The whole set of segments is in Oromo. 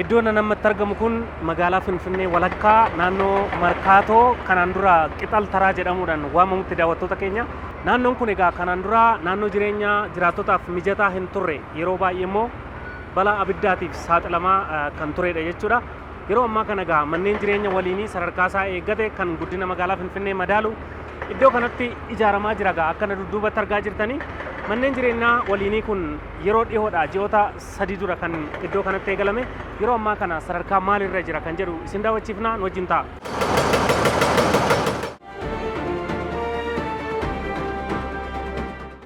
Iddoon ani amma itti argamu kun magaalaa Finfinnee walakkaa naannoo Markaatoo kanaan dura Qixal Taraa jedhamuudhaan waamamutti daawwattoota keenya. Naannoon kun egaa kanaan dura naannoo jireenya jiraattotaaf mijataa hin turre, yeroo baay'ee immoo balaa abiddaatiif saaxilamaa kan turedha jechuudha. Yeroo ammaa kana egaa manneen jireenya waliinii sadarkaa isaa eeggate kan guddina magaalaa Finfinnee madaalu iddoo kanatti ijaaramaa jira. Egaa akkana dudduubatti argaa jirtanii manneen jireenyaa waliinii kun yeroo dhihoodha, ji'oota 3 dura kan iddoo kanatti eegalame. Yeroo ammaa kana sadarkaa maalirra jira kan jedhu isin daawwachiifna, nu wajjin ta'a.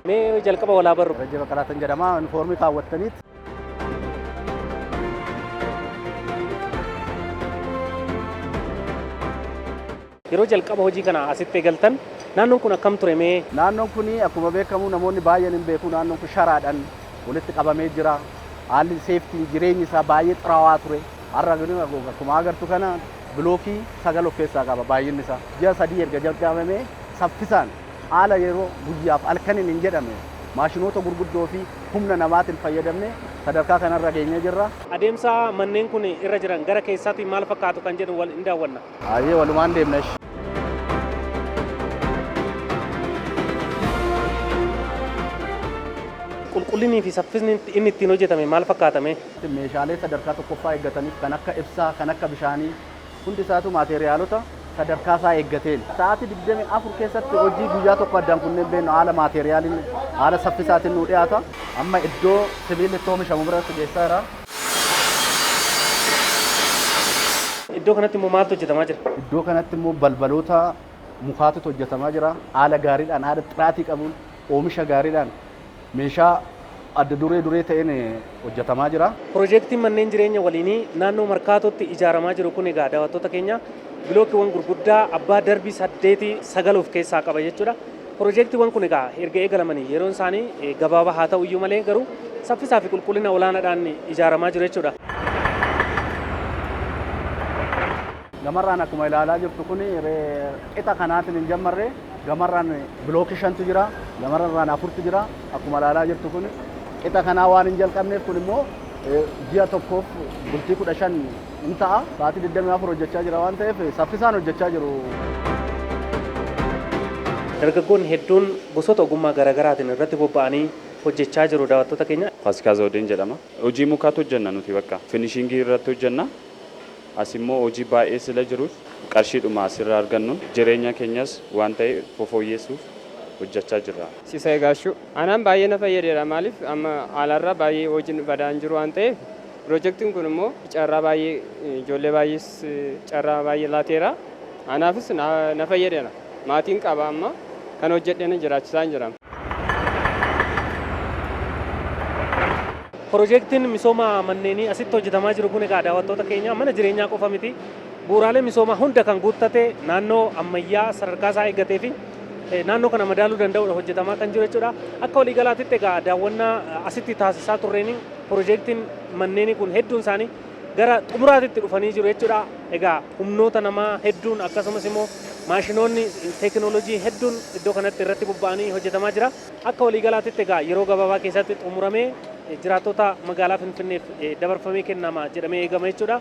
Mee jalqaba walaa barru. Darajjee Baqqalaatan jedhama. Unifoormii kaawwattaniit. Yeroo jalqaba hojii kana asitti eegaltan naannoon kun akkam ture mee? Naannoon kun akkuma beekamu namoonni baay'een hin beeku. Naannoon kun sharaadhaan walitti qabamee jira. Haalli seeftiin jireenyi isaa baay'ee xiraawaa ture. Har'a akkuma agartu kana bilookii 9 of keessaa qaba baay'inni isaa. Ji'a 3 erga jalqabamee saffisaan haala yeroo guyyaaf halkaniin hin jedhamne maashinoota gurguddoo fi humna namaatiin fayyadamnee sadarkaa kanarra geenyee jirra. Adeemsa manneen kun irra jiran gara keessaatiin maal fakkaatu kan jedhu wal hin daawwanna. Hayyee, walumaan deemna ishi. Qulqullinii fi saffisni inni ittiin hojjetame maal fakkaatame? Meeshaalee sadarkaa tokkoffaa eeggataniif kan akka ibsaa, kan akka bishaanii, hundi isaatu maateeriyaalota sadarkaa isaa eeggateen. Sa'aatii 24 keessatti hojii guyyaa tokko addaan kunneen beeknu haala maateeriyaaliin haala saffisaatiin nu dhiyaata. Amma iddoo sibiilli itti oomishamu biratti geessaa jira. Iddoo kanatti immoo maaltu hojjetamaa jira? Iddoo kanatti immoo balbaloota mukaatu hojjetamaa jira. Haala gaariidhaan, haala xiraatii qabuun, oomisha gaariidhaan, meeshaa adda duree duree ta'een hojjetamaa jira. Piroojeektiin manneen jireenya waliinii naannoo Markaatootti ijaaramaa jiru kun egaa daawwattoota keenya bilookiiwwan gurguddaa abbaa darbii 8 9 of keessaa qaba jechuudha. Piroojeektiiwwan kun egaa erga eegalamanii yeroon isaanii gabaabaa haa ta'u iyyuu malee garuu saffisaa fi qulqullina olaanaadhaan ijaaramaa jiru jechuudha. Gamarraan akkuma ilaalaa jirtu kun qixa kanaatiin hin jammarre, gamarraan bilookii 5tu jira, gamarraan 4tu jira. Akkuma ilaalaa jirtu kun qixa kanaa waan hin jalqabneef kun immoo ji'a tokkoof bultii 15 hin ta'a. Sa'aatii 24 hojjechaa jira waan ta'eef saffisaan hojjechaa jiru. Dargaggoonni hedduun gosoota ogummaa garaagaraatiin irratti bobba'anii hojjechaa jiru daawwattoota keenya. Faasikaa Zawudeen jedhama. Hojii mukaatu hojjenna nuti, bakka finishingii irratti hojjenna. As immoo hojii baay'ee sila jiruuf qarshiidhuma asirraa argannuun jireenya keenyas waan ta'e fofooyyeessuuf hojjechaa jirra. Sisay Gaashuu. Anaan baay'ee na fayyadeera. Maaliif, amma alaarraa baay'ee hojiin badaan jiru waan ta'eef, piroojeektiin kun immoo carraa baay'ee ijoollee baay'ees carraa baay'ee laateera. Anaafis na fayyadeera. Maatiin qaba, amma kan hojjedheen jiraachisaa jira. Piroojeektiin misooma manneenii asitti hojjetamaa jiru kun egaa daawwattoota keenya mana jireenyaa qofa miti. Bu'uuraalee misoomaa hunda kan guuttate, naannoo ammayyaa sadarkaa isaa eeggatee fi naannoo kana madaaluu danda'udha hojjetamaa kan jiru jechuudha. Akka waliigalaatitti egaa daawwannaa asitti taasisaa turreen piroojeektiin manneenii kun hedduun isaanii gara xumuraatitti dhufanii jiru jechuudha. Egaa humnoota namaa hedduun akkasumas immoo maashinoonni teekinooloojii hedduun iddoo kanatti irratti bobba'anii hojjetamaa jira. Akka waliigalaatitti egaa yeroo gabaabaa keessatti xumuramee jiraattota magaalaa Finfinneef dabarfamee kennama jedhamee eegama jechuudha.